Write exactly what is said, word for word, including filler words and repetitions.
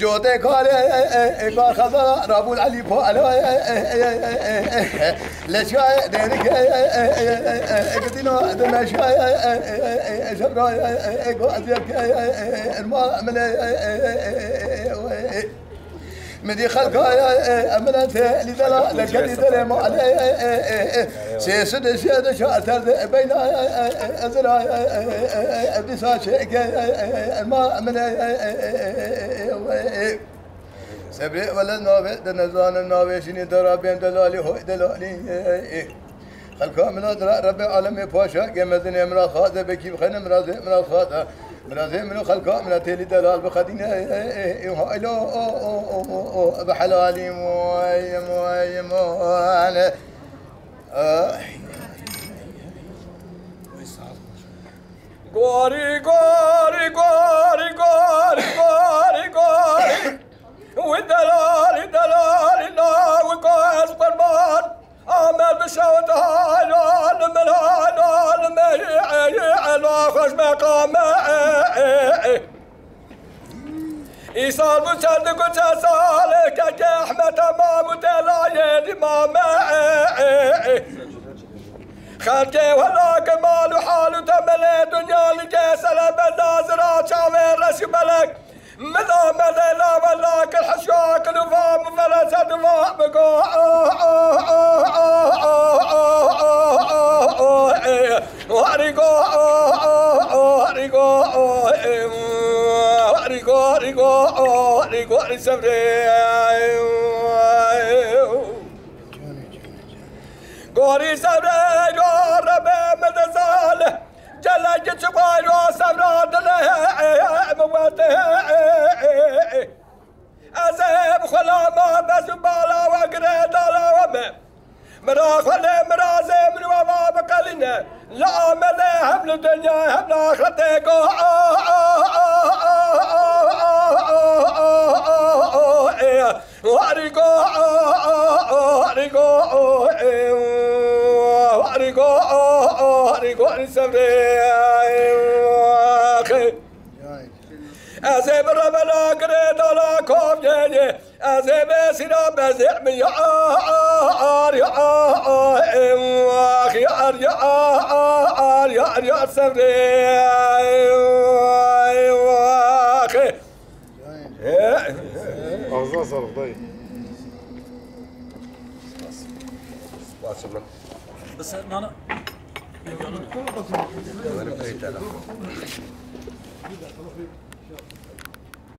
Cotê karê, e, e, e, kar xezana Rabûl Elî Pala, e, e, e, e, e, e, e, leşkayê dêrikê, e, e, e, e, e, e, gidîno dimeşkayê, e, e, e, e, e, şevra, e, e, e, go ez yekê, e, e, e, e, irma min, e, e, e, e, e, e, e, e, e. Min dî xelka, e, e, e, min ente lîdela, lekelî derê malê, e, e, e, e. Sê sed û sê û çar ser de beyna, e, e, e, ezra, e, e, e, e, e, dîsa çêke, e, e, e, ma min, e, e, e, e, e, e, e, e. Sebrê weled navê de nezanin navê şinî de rabên delalî hoy delalî, e, e. Xelka min a dira Rebê alemê paşa, ke mezinê min a xaze, bekî bixenim razê min a xaze. Min a zê min û xelka min a têlî delal bixedîne, e, e, e, haylo, o, o, o, o, o, bi helalî, moy, moy, moy. Ay. Gorî, gorî, gorî, gorî, gorî, gorî. Wî delalî, delalî, la wî ko ez qurban. Ame bi şewt helal min, helal min, ela xweş meqame. Îsal bû çend û çend salê kekê Ehmed Temam û telayê dîmame. Xelkê wela ke mal û hal û temelê dinya li kesele benda zira çavê reş û belek. Min amedê la wela kir hişya kir û va min vele ser diva min go. Rigo, rigo, rigo, rigo, rigo, rigo, rigo, sevrê. Gorî sevrê, rebê min dizane. Gelek çi bayra sevra dile, e, e, e, wete, e, e, e, e. Ez ê bi xwe lama bez û bala we gire dala we me. Mira xwe lê mirazê min we va biqelîne. Li Amedê hem li dinya hem li axretê go. Warigo, warigo, warigo, warigo, sevrê. Ez ê bi rebela girê dala kovgeyê. Ez ê bê sîra bezê min ya, yar, yar, yar, yar, yar, yar, yar, sevrê. Ağzına sağlık dayı. Açılın. Bısa nana. Benim kayıt telefon.